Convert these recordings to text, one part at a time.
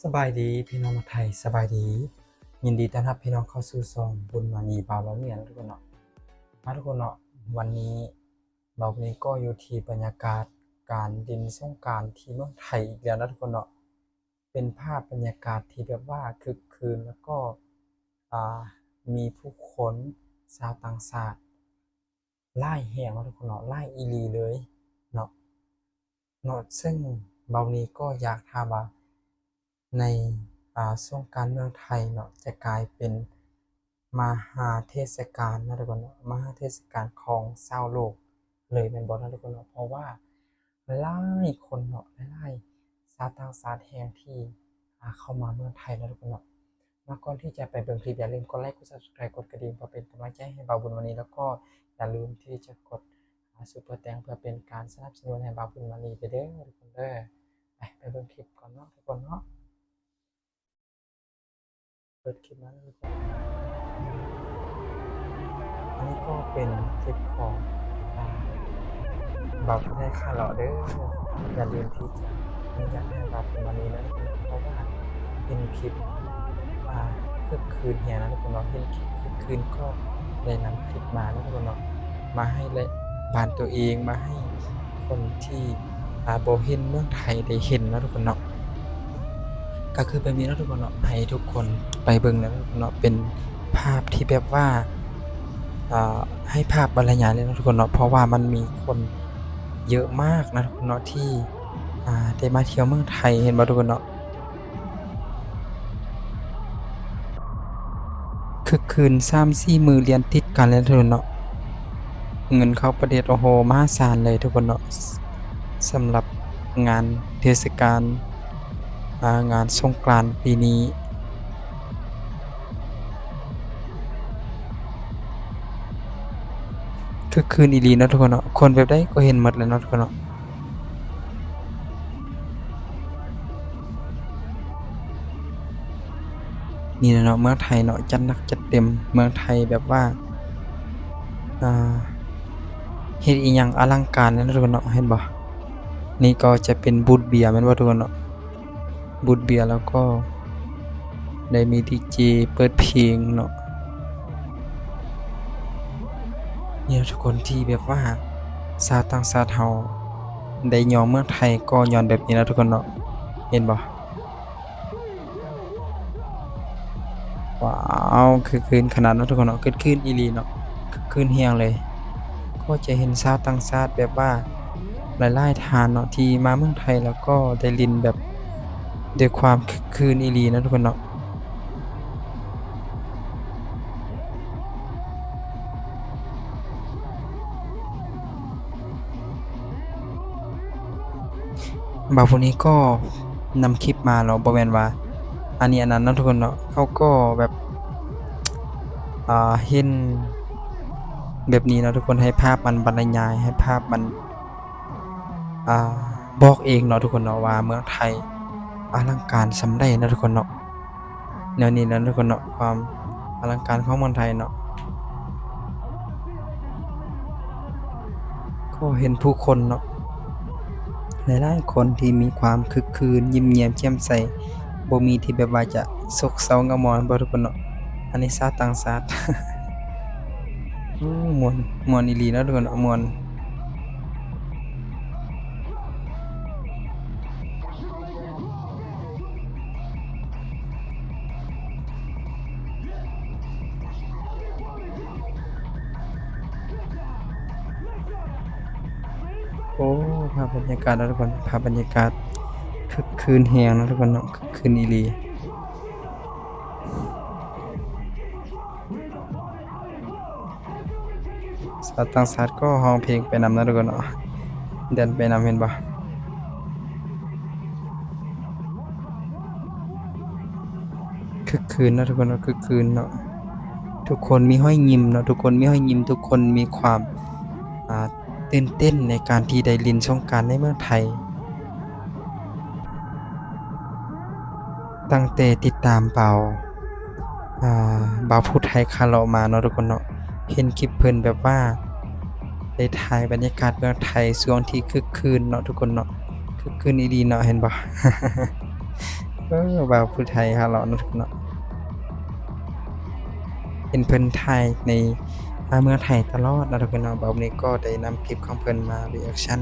ສະບາຍດີພີ່ນ້ອງເມືອງໄທ ສະບາຍດີ. ຍິນດີຕ້ອນຮັບພີ່ນ້ອງເຂົ້າສູ່ຊ່ອງບຸນມານີ ບ່າວລາວເມຍ ເນາະທຸກຄົນເນາະ. ມາທຸກຄົນເນາະ, ວັນນີ້ບ່າວບຸນມານີກໍຢູ່ທີ່ບັນຍາກາດການຫຼິ້ນສົງການທີ່ເມືອງໄທອີກແລ້ວເນາະທຸກຄົນເນາະ. ເປັນພາບບັນຍາກາດທີ່ແບບວ່າຄຶກຄື້ນ ແລ້ວກໍ ອ່າ ມີຜູ້ຄົນຊາວຕ່າງຊາດ ຫຼາຍແຮງເນາະທຸກຄົນເນາະ, ຫຼາຍອີ່ຫຼີເລີຍເນາະ ເນາະ. ເຊິ່ງບ່າວບຸນມານີກໍຢາກຖາມວ່າ ໃນ ອ່າ ສົງການເມືອງໄທເນາະ ຈະກາຍເປັນມະຫາເທດສະການເນາະທຸກຄົນເນາະ, ມະຫາເທດສະການຂອງຊາວໂລກເລີຍແມ່ນບໍ່ເນາະທຸກຄົນເນາະ? ເພາະວ່າຫຼາຍໆຄົນເນາະ, ຫຼາຍໆຊາວຕ່າງຊາດແຮງທີ່ ອ່າ ເຂົ້າມາເມືອງໄທເນາະທຸກຄົນເນາະ. ມາ ກ່ອນທີ່ຈະໄປເບິ່ງຄລິບ ຢ່າລືມກົດໄລ ກົດ Subscribe ກົດກະດິ່ງ ເພື່ອເປັນກຳລັງໃຈໃຫ້ບ່າວບຸນມານີ ແລ້ວກໍຢ່າລືມທີ່ຈະກົດ ອ່າ ຊຸບເປີແຕັງ ເພື່ອເປັນການສະໜັບສະໜູນໃຫ້ບ່າວບຸນມານີເດີ ເດີ ທຸກຄົນເດີ. ໄປ ໄປເບິ່ງຄລິບກ່ອນເນາະທຸກຄົນເນາະ. ເປີດຄລິບມາເລີຍທຸກຄົນ. ອັນນີ້ກໍເປັນຄລິບຂອງ ອ່າ ບ່າວຜູ້ໄທຄາເລາະເດີ. ຢ່າລືມທີ່ຈະອະນຸຍາດໃຫ້ບ່າວບຸນມານີນຳ ເພາະວ່າເຫັນຄລິບ ອ່າ ຄຶກຄື້ນແຮງນະທຸກຄົນເນາະ, ເຫັນຄລິບຄຶກຄື້ນກໍໄດ້ນຳຄລິບມາເນາະທຸກຄົນເນາະ, ມາໃຫ້ແລະບ້ານຕົວເອງ, ມາໃຫ້ຄົນທີ່ ອ່າ ບໍ່ເຫັນເມືອງໄທໄດ້ເຫັນເນາະທຸກຄົນເນາະ. ກໍຄືແບບນີ້ເນາະທຸກຄົນເນາະ, ໃຫ້ທຸກຄົນໄປເບິ່ງເນາະ, ເປັນພາບທີ່ແບບວ່າ ອ່າ ໃຫ້ພາບບັນລະຍາຍເລີຍເນາະທຸກຄົນເນາະ, ເພາະວ່າມັນມີຄົນເຍອະມາກນະທຸກຄົນເນາະ ທີ່ ອ່າ ໄດ້ມາທ່ຽວເມືອງໄທ, ເຫັນບໍ່ທຸກຄົນເນາະ? ຄຶກຄື້ນສາມສີ່ມື້ລຽນຕິດກັນເລີຍທຸກຄົນເນາະ, ເງິນເຂົ້າປະເທດ ໂອ້ໂຫ ມະຫາສານເລີຍທຸກຄົນເນາະ. ສຳລັບງານເທດສະການ ອ່າ ງານສົງການປີນີ້ ຄຶກຄື້ນອີ່ຫຼີເນາະທຸກຄົນເນາະ, ຄົນແບບໃດກໍເຫັນໝົດແຫຼະເນາະທຸກຄົນເນາະ. ນີ້ແຫຼະເນາະ ເມືອງໄທເນາະ, ຈັດໜັກຈັດເຕັມ. ເມືອງໄທແບບວ່າ ອ່າ ເຮັດອີ່ຫຍັງອະລັງການເນາະທຸກຄົນເນາະ, ເຫັນບໍ່? ນີ້ກໍຈະເປັນບູດເບຍແມ່ນບໍ່ທຸກຄົນເນາະ? ບູດເບຍ ແລ້ວກໍໄດ້ມີດີເຈເປີດເພງເນາະ. ນີ້ແຫຼະທຸກຄົນ ທີ່ແບບວ່າຊາວຕ່າງຊາດເຮົາໄດ້ຍ້ອງເມືອງໄທ ກໍຍ້ອນແບບນີ້ເນາະທຸກຄົນເນາະ, ເຫັນບໍ່? ວ້າວ ຄຶກຄື້ນຂະໜາດເນາະທຸກຄົນເນາະ, ຄຶກຄື້ນອີ່ຫຼີເນາະ, ຄຶກຄື້ນແຮງເລີຍ. ກໍຈະເຫັນຊາວຕ່າງຊາດແບບວ່າຫຼາຍໆທ່ານເນາະ ທີ່ມາເມືອງໄທ ແລ້ວກໍໄດ້ຫຼິ້ນແບບດ້ວຍຄວາມຄຶກຄື້ນອີ່ຫຼີເນາະທຸກຄົນເນາະ. ບ່າວຜູ້ນີ້ກໍນຳຄລິບມາເນາະ, ບໍ່ແມ່ນວ່າອັນນີ້ອັນນັ້ນເນາະທຸກຄົນເນາະ. ເຮົາກໍແບບ ອ່າ ເຫັນແບບນີ້ເນາະທຸກຄົນ, ໃຫ້ພາບມັນບັນລະຍາຍ, ໃຫ້ພາບມັນ ອ່າ ບອກເອງເນາະທຸກຄົນເນາະ ວ່າເມືອງໄທອະລັງການສ່ຳໃດເນາະທຸກຄົນເນາະ. ແນວນີ້ເນາະທຸກຄົນເນາະ, ຄວາມອະລັງການຂອງເມືອງໄທເນາະ. ກໍເຫັນຜູ້ຄົນເນາະ ຫຼາຍໆຄົນທີ່ມີຄວາມຄຶກຄື້ນ, ຍິ້ມແຍ້ມແຈ່ມໃສ, ບໍ່ມີທີ່ແບບວ່າຈະໂສກເສົ້າເຫງົາໝອງ ແມ່ນບໍ່ທຸກຄົນເນາະ? ອັນນີ້ຊາວຕ່າງຊາດ. ໂອ້ ມ່ວນ, ມ່ວນອີ່ຫຼີເນາະທຸກຄົນເນາະ, ມ່ວນ. ໂອ້ ພາບບັນຍາກາດເນາະທຸກຄົນ, ພາບບັນຍາກາດຄຶກຄື້ນແຮງເນາະທຸກຄົນເນາະ, ຄຶກຄື້ນອີ່ຫຼີ. ຊາວຕ່າງຊາດກໍຮ້ອງເພງໄປນຳເນາະທຸກຄົນເນາະ, ແດນໄປນຳ ເຫັນບໍ່? ຄຶກຄື້ນເນາະທຸກຄົນເນາະ, ຄຶກຄື້ນເນາະ. ທຸກຄົນມີຮອຍຍິ້ມເນາະ, ທຸກຄົນມີຮອຍຍິ້ມ, ທຸກຄົນມີຄວາມ ອ່າ ຕື່ນເຕັ້ນໃນການທີ່ໄດ້ຫຼິ້ນສົງການໃນເມືອງໄທ. ຕັ້ງແຕ່ຕິດຕາມບ່າວ ອ່າ ບ່າວຜູ້ໄທຄາເລາະມາເນາະທຸກຄົນເນາະ, ເຫັນຄລິບເພິ່ນແບບວ່າໄດ້ຖ່າຍບັນຍາກາດເມືອງໄທຊ່ວງທີ່ຄຶກຄື້ນເນາະທຸກຄົນເນາະ, ຄຶກຄື້ນອີ່ຫຼີເນາະ, ເຫັນບໍ່? ເອີ ບ່າວຜູ້ໄທຂະເລາະເນາະທຸກຄົນເນາະ ເຫັນເພິ່ນຖ່າຍໃນ ອາ ເມືອງໄທຕະຫຼອດເນາະທຸກຄົນເນາະ. ບ່າວນີ້ກໍໄດ້ນຳຄລິບຂອງເພິ່ນມາຣີແອັກຊັນ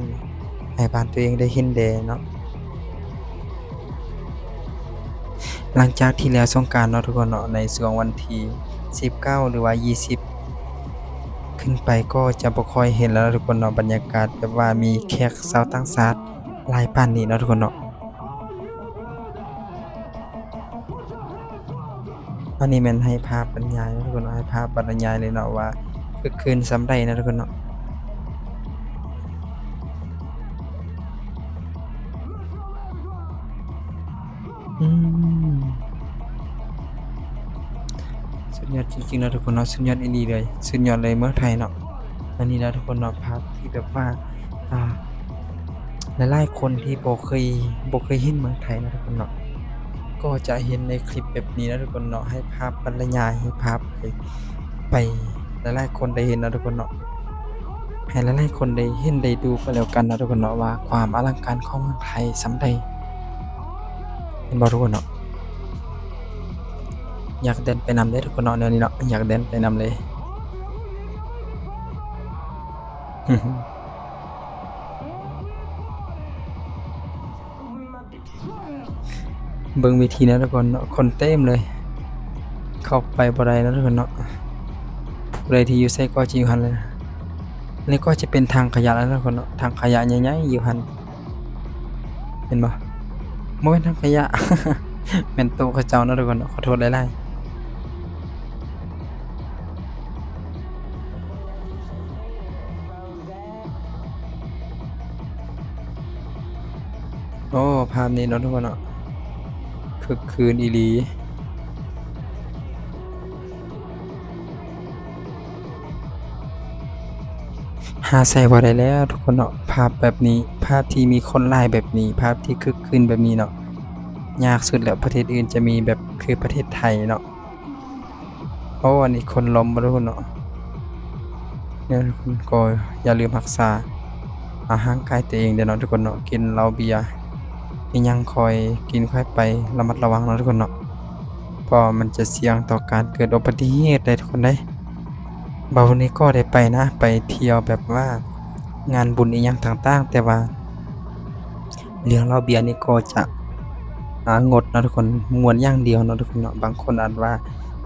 ໃຫ້ບ້ານຕົວເອງໄດ້ເຫັນແດ່ເນາະ. ຫຼັງຈາກທີ່ແລ້ວສົງການເນາະທຸກຄົນເນາະ ໃນຊ່ວງວັນທີສິບເກົ້າ ຫຼືວ່າ ຊາວ ຂຶ້ນໄປກໍຈະບໍ່ຄ່ອຍເຫັນແລ້ວເນາະທຸກຄົນເນາະ ບັນຍາກາດແບບວ່າມີແຂກຊາວຕ່າງຊາດຫຼາຍປານນີ້ເນາະທຸກຄົນເນາະ. ອັນນີ້ແມ່ນໃຫ້ພາບບັນຍາຍເນາະທຸກຄົນເນາະ ໃຫ້ພາບບັນຍາຍເລີຍເນາະວ່າຄຶກຄື້ນສ່ຳໃດເນາະທຸກຄົນເນາະ. ອືມ ສຸດຍອດຈິງໆເນາະທຸກຄົນເນາະ ສຸດຍອດອີ່ຫຼີເລີຍ ສຸດຍອດເລີຍເມືອງໄທເນາະ. ອັນນີ້ລະທຸກຄົນເນາະ ພາບທີ່ແບບວ່າ ອ່າ ຫຼາຍໆຄົນທີ່ບໍ່ເຄີຍ ບໍ່ເຄີຍເຫັນເມືອງໄທເນາະທຸກຄົນເນາະ ກໍຈະເຫັນໃນຄລິບແບບນີ້ເນາະທຸກຄົນເນາະ ໃຫ້ພາບບັນລະຍາຍ ໃຫ້ພາບໄປ ໄປຫຼາຍໆຄົນໄດ້ເຫັນເນາະທຸກຄົນເນາະ ໃຫ້ຫຼາຍໆຄົນໄດ້ເຫັນໄດ້ດູກໍແລ້ວກັນເນາະທຸກຄົນເນາະ ວ່າຄວາມອະລັງການຂອງເມືອງໄທສ່ຳໃດ ເຫັນບໍ່ທຸກຄົນເນາະ. ຢາກແດນໄປນຳເດ້ທຸກຄົນເນາະ ແນວນີ້ເນາະ ຢາກແດນໄປນຳເລີຍ. ເບິ່ງເວທີເນາະທຸກຄົນເນາະ ຄົນເຕັມເລີຍ ເຂົ້າໄປບໍ່ໄດ້ເນາະທຸກຄົນເນາະ ຜູ້ໃດທີ່ຢູ່ໃສກໍຈະຢູ່ຫັ້ນເລີຍ. ນີ້ກໍຈະເປັນຖັງຂະຫຍະແລ້ວເນາະທຸກຄົນເນາະ ຖັງຂະຫຍະໃຫຍ່ໆຢູ່ຫັ້ນ ເຫັນບໍ່? ບໍ່ແມ່ນຖັງຂະຫຍະ ແມ່ນໂຕະເຂົາເຈົ້າເນາະທຸກຄົນເນາະ ຂໍໂທດຫຼາຍໆ. ໂອ້ ພາບນີ້ເນາະທຸກຄົນເນາະ ຄຶກຄື້ນອີ່ຫຼີ ຫາໃສ່ບໍ່ໄດ້ແລ້ວທຸກຄົນເນາະ ພາບແບບນີ້ ພາບທີ່ມີຄົນຫຼາຍແບບນີ້ ພາບທີ່ຄຶກຄື້ນແບບນີ້ເນາະ ຍາກສຸດແລ້ວ ປະເທດອື່ນຈະມີແບບຄືປະເທດໄທເນາະ. ໂອ້ ອັນນີ້ຄົນລົ້ມບໍ່ຮູ້ເນາະ ແນວທຸກຄົນກໍຢ່າລືມຮັກສາ ອາ ຮ່າງກາຍຕົວເອງເດີ້ເນາະທຸກຄົນເນາະ ກິນເຫຼົ້າເບຍອີ່ຫຍັງຄ່ອຍກິນຄ່ອຍໄປ ລະມັດລະວັງເນາະທຸກຄົນເນາະ ເພາະວ່າມັນຈະສ່ຽງຕໍ່ການເກີດອຸບັດຕິເຫດໄດ້ທຸກຄົນເດ້. ບ່າວນີ້ກໍໄດ້ໄປນະ ໄປທ່ຽວແບບວ່າງານບຸນອີ່ຫຍັງຕ່າງໆ ແຕ່ວ່າ ເລື່ອງເຫຼົ້າເບຍນີ້ກໍຈະ ອາ ງົດເນາະທຸກຄົນ ມ່ວນຢ່າງດຽວເນາະທຸກຄົນເນາະ. ບາງຄົນອາດວ່າ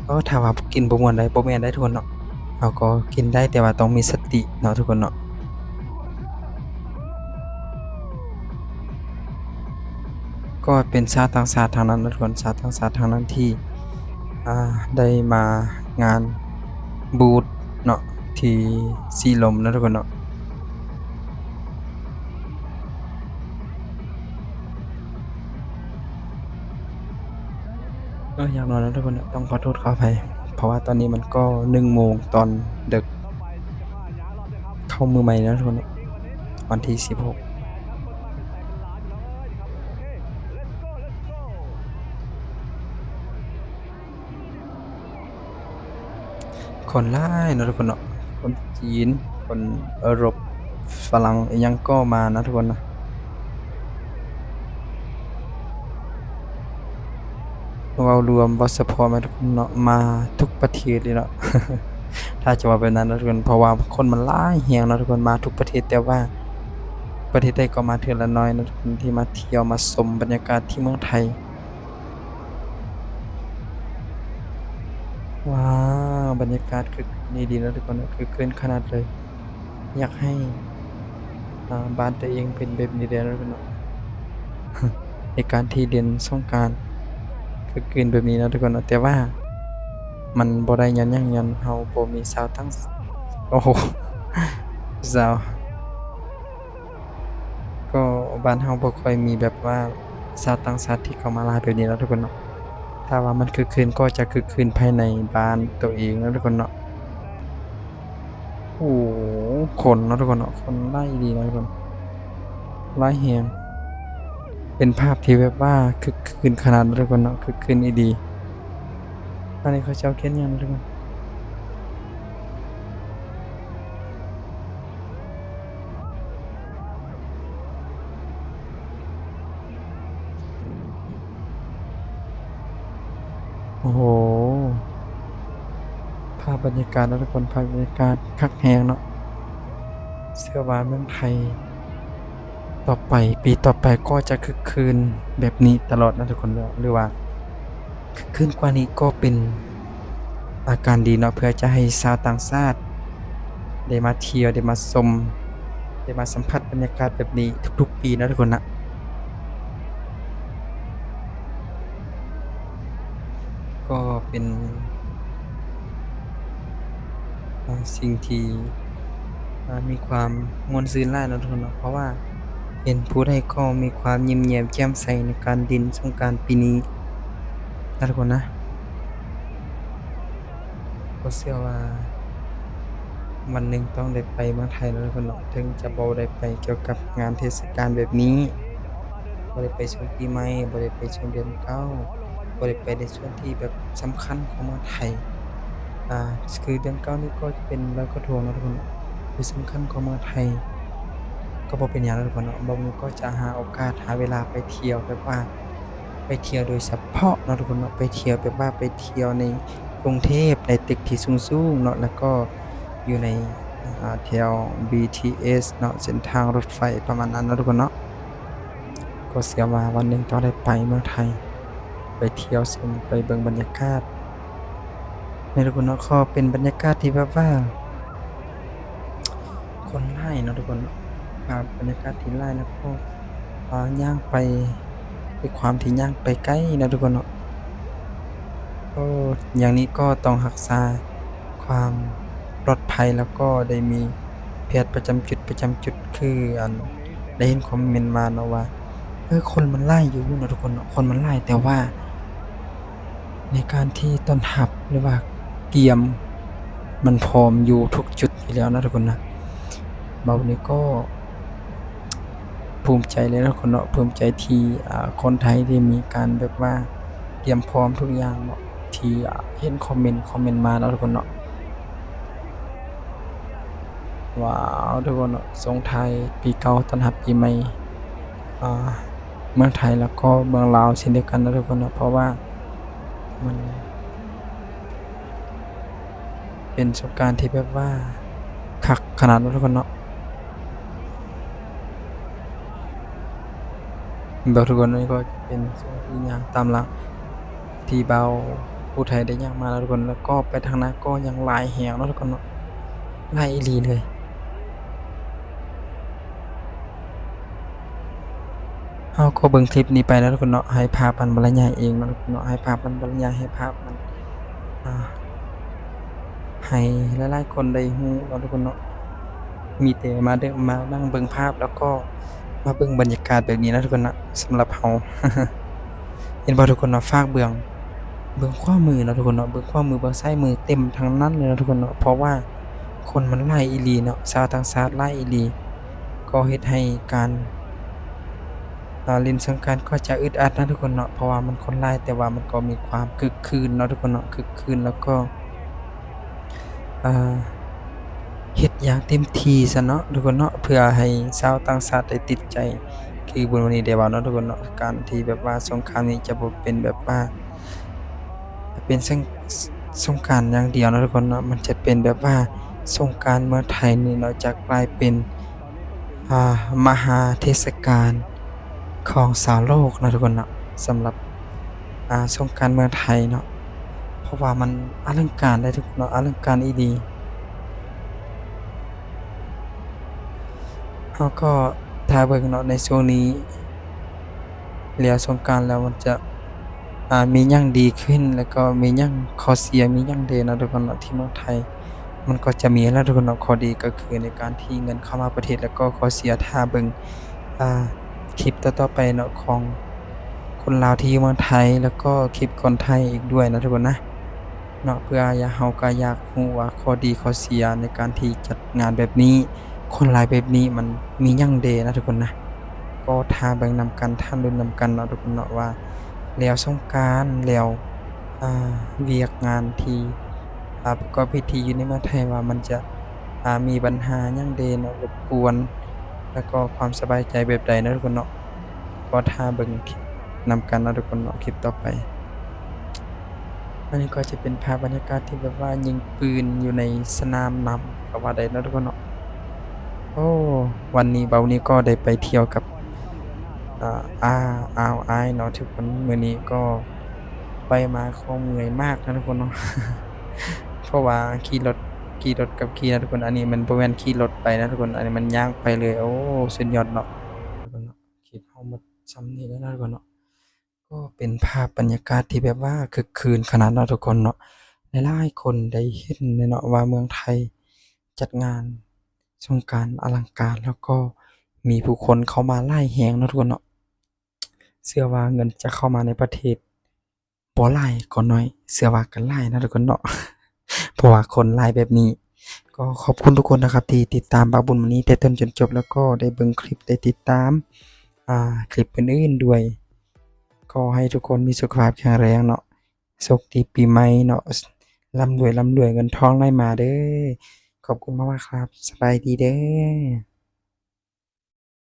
ເອີ ຖ້າວ່າກິນບໍ່ມ່ວນໃດ ບໍ່ແມ່ນໃດທຸກຄົນເນາະ ເຮົາກໍກິນໄດ້ ແຕ່ວ່າຕ້ອງມີສະຕິເນາະທຸກຄົນເນາະ. ກໍເປັນຊາວຕ່າງຊາດທັງນັ້ນເນາະທຸກຄົນ ຊາວຕ່າງຊາດທັງນັ້ນທີ່ ອາ ໄດ້ມາງານບູດເນາະ ທີ່ສີລົມເນາະທຸກຄົນເນາະ. ເອີ ຢ່າງໜ້ອຍເນາະທຸກຄົນເນາະ ຕ້ອງຂໍໂທດຂໍອະໄພ ເພາະວ່າຕອນນີ້ມັນກໍໜຶ່ງໂມງຕອນເດິກ ເຂົ້າມື້ໃໝ່ເນາະທຸກຄົນເນາະ ວັນທີສິບຫົກ. ຄົນຫຼາຍເນາະທຸກຄົນເນາະ ຄົນຈີນ ຄົນເອີຣົບ ຝຣັ່ງ ອີ່ຫຍັງກໍມາເນາະທຸກຄົນເນາະ. ເວົ້າລວມ ເວົ້າສະເພາະແມ່ນທຸກຄົນເນາະ ມາທຸກປະເທດເລີຍເນາະ ຖ້າຈະເວົ້າແບບນັ້ນເນາະທຸກຄົນ ເພາະວ່າຄົນມັນຫຼາຍແຮງເນາະທຸກຄົນ ມາທຸກປະເທດ ແຕ່ວ່າປະເທດໃດກໍມາເທື່ອລະໜ້ອຍເນາະທຸກຄົນ ທີ່ມາທ່ຽວມາຊົມບັນຍາກາດທີ່ເມືອງໄທ. ວ້າວ ບັນຍາກາດຄຶກຄື້ນອີ່ຫຼີເນາະທຸກຄົນເນາະ ຄຶກຄື້ນຂະໜາດເລີຍ. ຢາກໃຫ້ ອາ ບ້ານຕົວເອງເປັນແບບນີ້ແດ່ເນາະທຸກຄົນເນາະ ໃນການທີ່ຫຼິ້ນສົງການຄຶກຄື້ນແບບນີ້ເນາະທຸກຄົນເນາະ ແຕ່ວ່າມັນບໍ່ໄດ້ຍ້ອນຫຍັງ ຍ້ອນເຮົາບໍ່ມີຊາວຕ່າງ ໂອ້ໂຫ ຊາວ ກໍບ້ານເຮົາບໍ່ຄ່ອຍມີແບບວ່າຊາວຕ່າງຊາດທີ່ເຂົ້າມາຫຼາຍແບບນີ້ເນາະທຸກຄົນເນາະ. ຖ້າວ່າມັນຄຶກຄື້ນກໍຈະຄຶກຄື້ນພາຍໃນບ້ານໂຕເອງເນາະທຸກຄົນເນາະ. ໂອ້ ຄົນເນາະທຸກຄົນເນາະ ຄົນຫຼາຍອີ່ຫຼີເນາະທຸກຄົນ ຫຼາຍແຮງ. ເປັນພາບທີ່ແບບວ່າຄຶກຄື້ນຂະໜາດເນາະທຸກຄົນເນາະ ຄຶກຄື້ນອີ່ຫຼີ. ອັນນີ້ເຂົາເຈົ້າຂຽນຫຍັງເນາະທຸກຄົນ? ໂ ໂອ້ໂຫ ພາບບັນຍາກາດເນາະທຸກຄົນ ພາບບັນຍາກາດຄັກແຮງເນາະ. ເຊື່ອວ່າເມືອງໄທຕໍ່ໄປ ປີຕໍ່ໄປກໍຈະຄຶກຄື້ນແບບນີ້ຕະຫຼອດເນາະທຸກຄົນເນາະ ຫຼືວ່າຄຶກຄື້ນກວ່ານີ້ກໍເປັນອາການດີເນາະ ເພື່ອຈະໃຫ້ຊາວຕ່າງຊາດໄດ້ມາທ່ຽວ ໄດ້ມາຊົມ ໄດ້ມາສຳຜັດບັນຍາກາດແບບນີ້ທຸກໆປີເນາະທຸກຄົນນະ. ກໍເປັນ ເອີ່ ສິ່ງທີ່ ເອີ່ ມີຄວາມມ່ວນຊື່ນຫຼາຍເນາະທຸກຄົນເນາະ ເພາະວ່າເຫັນຜູ້ໃດກໍມີຄວາມຍິ້ມແຍ້ມແຈ່ມໃສໃນການຫຼິ້ນສົງການປີນີ້ນະທຸກຄົນນະ. ກໍເຊື່ອວ່າວັນໜຶ່ງຕ້ອງໄດ້ໄປເມືອງໄທເນາະທຸກຄົນເນາະ ເຖິງຈະບໍ່ໄດ້ໄປກ່ຽວກັບງານເທດສະການແບບນີ້ ບໍ່ໄດ້ໄປຊ່ວງປີໃໝ່ ບໍ່ໄດ້ໄປຊ່ວງເດືອນເກົ້າ ບໍ່ໄດ້ໄປໃນຊ່ວງທີ່ແບບສຳຄັນຂອງເມືອງໄທ ອ່າ ຄືເດືອນເກົ້ານີ້ກໍຈະເປັນລອຍກະທົງເນາະທຸກຄົນເນາະ ຄືສຳຄັນຂອງເມືອງໄທ ກໍບໍ່ເປັນຫຍັງເນາະທຸກຄົນເນາະ. ບ່າວນີ້ກໍຈະຫາໂອກາດ ຫາເວລາໄປທ່ຽວ ແບບວ່າໄປທ່ຽວໂດຍສະເພາະເນາະທຸກຄົນເນາະ ໄປທ່ຽວແບບວ່າໄປທ່ຽວໃນກຸງເທບ ໃນຕຶກທີ່ສູງໆເນາະ ແລ້ວກໍຢູ່ໃນ ອ່າ ແຖວບີທີເອສເນາະ ເສັ້ນທາງລົດໄຟປະມານນັ້ນເນາະທຸກຄົນເນາະ. ກໍເຊື່ອວ່າວັນໜຶ່ງຕ້ອງໄດ້ໄປເມືອງໄທ ໄປທ່ຽວຊົມ ໄປເບິ່ງບັນຍາກາດເນາະທຸກຄົນເນາະ. ກໍເປັນບັນຍາກາດທີ່ແບບວ່າຄົນຫຼາຍເນາະທຸກຄົນເນາະ ອ່າ ບັນຍາກາດທີ່ຫຼາຍ ແລ້ວກໍ ອ່າ ຍ່າງໄປ ດ້ວຍຄວາມທີ່ຍ່າງໄປໄກເນາະທຸກຄົນເນາະ. ກໍຢ່າງນີ້ກໍຕ້ອງຮັກສາຄວາມປອດໄພ ແລ້ວກໍໄດ້ມີແພດປະຈຳຈຸດ ປະຈຳຈຸດ ຄື ອັນ ໄດ້ເຫັນຄອມເມັນມາເນາະວ່າ ເອີ ຄົນມັນຫຼາຍຢູ່ເນາະທຸກຄົນເນາະ ຄົນມັນຫຼາຍ ແຕ່ວ່າໃນການທີ່ຕ້ອນຮັບ ຫຼືວ່າກຽມ ມັນພ້ອມຢູ່ທຸກຈຸດຢູ່ແລ້ວເນາະທຸກຄົນນະ. ເວົ້ານີ້ກໍ ພູມໃຈເລີຍເນາະທຸກຄົນເນາະ ພູມໃຈທີ່ ອ່າ ຄົນໄທໄດ້ມີການແບບວ່າກຽມພ້ອມທຸກຢ່າງເນາະ ທີ່ ອ່າ ເຫັນຄອມເມັນ ຄອມເມັນມາເນາະທຸກຄົນເນາະ. ວ້າວ ທຸກຄົນເນາະ ສົ່ງທ້າຍປີເກົ່າຕ້ອນຮັບປີໃໝ່ ອ່າ ເມືອງໄທ ແລ້ວກໍເມືອງລາວເຊັ່ນດຽວກັນເນາະທຸກຄົນເນາະ ເພາະວ່າມັນ ເປັນສົງການທີ່ແບບວ່າຄັກຂະໜາດເນາະທຸກຄົນເນາະ. ເບິ່ງທຸກຄົນ ນີ້ກໍຈະເປັນຊ່ວງທີ່ຍ່າງຕາມຫຼັງທີ່ບ່າວຜູ້ໄທໄດ້ຍ່າງມາເນາະທຸກຄົນ ແລ້ວກໍໄປທາງໜ້າກໍຍັງຫຼາຍແຮງເນາະທຸກຄົນເນາະ ຫຼາຍອີ່ຫຼີເລີຍ. ເຮົາກໍເບິ່ງຄລິບນີ້ໄປເນາະທຸກຄົນເນາະ ໃຫ້ພາບມັນບັນລະຍາຍເອງເນາະທຸກຄົນເນາະ ໃຫ້ພາບມັນບັນລະຍາຍ ໃຫ້ພາບມັນ ອ່າ ໃຫ້ຫຼາຍໆຄົນໄດ້ຮູ້ເນາະທຸກຄົນເນາະ. ມີແຕ່ມາເດີ ມານັ່ງເບິ່ງພາບ ແລ້ວກໍມາເບິ່ງບັນຍາກາດແບບນີ້ເນາະທຸກຄົນເນາະ ສຳລັບເຮົາ ເຫັນບໍ່ທຸກຄົນເນາະ ຟາກເບື້ອງ ເບື້ອງຂວາມືເນາະທຸກຄົນເນາະ ເບື້ອງຂວາມື ເບື້ອງຊ້າຍມື ເຕັມທັງນັ້ນເລີຍເນາະທຸກຄົນເນາະ ເພາະວ່າຄົນມັນຫຼາຍອີ່ຫຼີເນາະ ຊາວຕ່າງຊາດຫຼາຍອີ່ຫຼີ ກໍເຮັດໃຫ້ການ ອ່າ ຫຼິ້ນສົງການກໍຈະອຶດອັດນະທຸກຄົນເນາະ ເພາະວ່າມັນຄົນຫຼາຍ ແຕ່ວ່າມັນກໍມີຄວາມຄຶກຄື້ນເນາະທຸກຄົນເນາະ ຄຶກຄື້ນ ແລ້ວກໍ ອ່າ ເຮັດຢ່າງເຕັມທີ່ຊະເນາະທຸກຄົນເນາະ ເພື່ອໃຫ້ຊາວຕ່າງຊາດໄດ້ຕິດໃຈ ຄືບຸນວັນນີ້ໄດ້ເວົ້າເນາະທຸກຄົນເນາະ ການທີ່ແບບວ່າສົງການນີ້ຈະບໍ່ເປັນແບບວ່າ ເປັນສົງ ສົງການຢ່າງດຽວເນາະທຸກຄົນເນາະ ມັນຈະເປັນແບບວ່າສົງການເມືອງໄທນີ້ເນາະ ຈະກາຍເປັນ ອ່າ ມະຫາເທດສະການຂອງຊາວໂລກເນາະທຸກຄົນເນາະ ສຳລັບ ອ່າ ສົງການເມືອງໄທເນາະ ເພາະວ່າມັນອະລັງການເດ້ທຸກຄົນເນາະ ອະລັງການອີ່ຫຼີ. ເຮົາກໍຖ້າເບິ່ງເນາະ ໃນຊ່ວງນີ້ ແລ້ວສົງການແລ້ວມັນຈະ ອ່າ ມີຫຍັງດີຂຶ້ນ ແລ້ວກໍມີຫຍັງ ຂໍ້ເສຍມີຫຍັງແດ່ເນາະທຸກຄົນເນາະ ທີ່ເມືອງໄທ ມັນກໍຈະມີແຫຼະທຸກຄົນເນາະ ຂໍ້ດີກໍຄືໃນການທີ່ເງິນເຂົ້າມາປະເທດ ແລ້ວກໍຂໍ້ເສຍ ຖ້າເບິ່ງ ອ່າ ຄລິບຕໍ່ໆໄປເນາະ ຂອງຄົນລາວທີ່ຢູ່ເມືອງໄທ ແລ້ວກໍຄລິບຄົນໄທອີກດ້ວຍເນາະທຸກຄົນນະ ເນາະ ເພື່ອຢາກ ເຮົາກໍຢາກຮູ້ວ່າຂໍ້ດີຂໍ້ເສຍໃນການທີ່ຈັດງານແບບນີ້ ຄົນຫຼາຍແບບນີ້ ມັນມີຫຍັງແດ່ນະທຸກຄົນນະ ກໍຖ້າເບິ່ງນຳກັນ ຖ້າລຸ້ນນຳກັນເນາະທຸກຄົນເນາະ ວ່າແລ້ວສົງການ ແລ້ວ ອ່າ ວຽກງານທີ່ ອ່າ ປະກອບພິທີຢູ່ໃນເມືອງໄທ ວ່າມັນຈະ ອ່າ ມີບັນຫາຫຍັງແດ່ເນາະ ລົບກວນ ແລ້ວກໍຄວາມສະບາຍໃຈແບບໃດເນາະທຸກຄົນເນາະ ກໍຖ້າເບິ່ງຄລິບນຳກັນເນາະທຸກຄົນເນາະ ຄລິບຕໍ່ໄປ. ອັນນີ້ກໍຈະເປັນພາບບັນຍາກາດທີ່ແບບວ່າຍິງປືນຢູ່ໃນສະໜາມນ້ຳກໍວ່າໄດ້ເນາະທຸກຄົນເນາະ. ໂອ້ ວັນນີ້ບ່າວນິວກໍໄດ້ໄປທ່ຽວກັບ ອ່າ ອາ ອາວອາຍເນາະທຸກຄົນ. ມື້ນີ້ກໍໄປມາກໍເມື່ອຍມາກນະທຸກຄົນເນາະ ເພາະວ່າຂີ່ລົດ ຂີ່ລົດກັບຂີ່ນະທຸກຄົນ. ອັນນີ້ມັນບໍ່ແມ່ນຂີ່ລົດໄປນະທຸກຄົນ ອັນນີ້ມັນຍ່າງໄປເລີຍ. ໂອ້ ສຸດຍອດເນາະ. ຄລິບເຮົາໝົດຊ່ຳນີ້ແລ້ວນະທຸກຄົນເນາະ. ກໍເປັນພາບບັນຍາກາດທີ່ແບບວ່າຄຶກຄື້ນຂະໜາດເນາະທຸກຄົນເນາະ. ຫຼາຍໆຄົນໄດ້ເຫັນແລ້ວເນາະວ່າເມືອງໄທຈັດງານສົງການອະລັງການ ແລ້ວກໍມີຜູ້ຄົນເຂົ້າມາຫຼາຍແຮງເນາະທຸກຄົນເນາະ. ເຊື່ອວ່າເງິນຈະເຂົ້າມາໃນປະເທດບໍ່ຫຼາຍກໍໜ້ອຍ ເຊື່ອວ່າກໍຫຼາຍເນາະທຸກຄົນເນາະ ເພາະວ່າຄົນຫຼາຍແບບນີ້. ກໍຂອບຄຸນທຸກຄົນນະຄັບທີ່ຕິດຕາມບ່າວບຸນມື້ນີ້ແຕ່ຕົ້ນຈົນຈົບ ແລ້ວກໍໄດ້ເບິ່ງຄລິບ ໄດ້ຕິດຕາມ ອ່າ ຄລິບອື່ນໆດ້ວຍ. ຂໍໃຫ້ທຸກຄົນມີສຸຂະພາບແຂງແຮງເນາະ ໂຊກດີປີໃໝ່ເນາະ ລ່ຳລວຍ ລ່ຳລວຍ ເງິນທອງໄຫຼມາເດີ. ຂອບຄຸນມາກໆຄັບ ສະບາຍດີເດີ.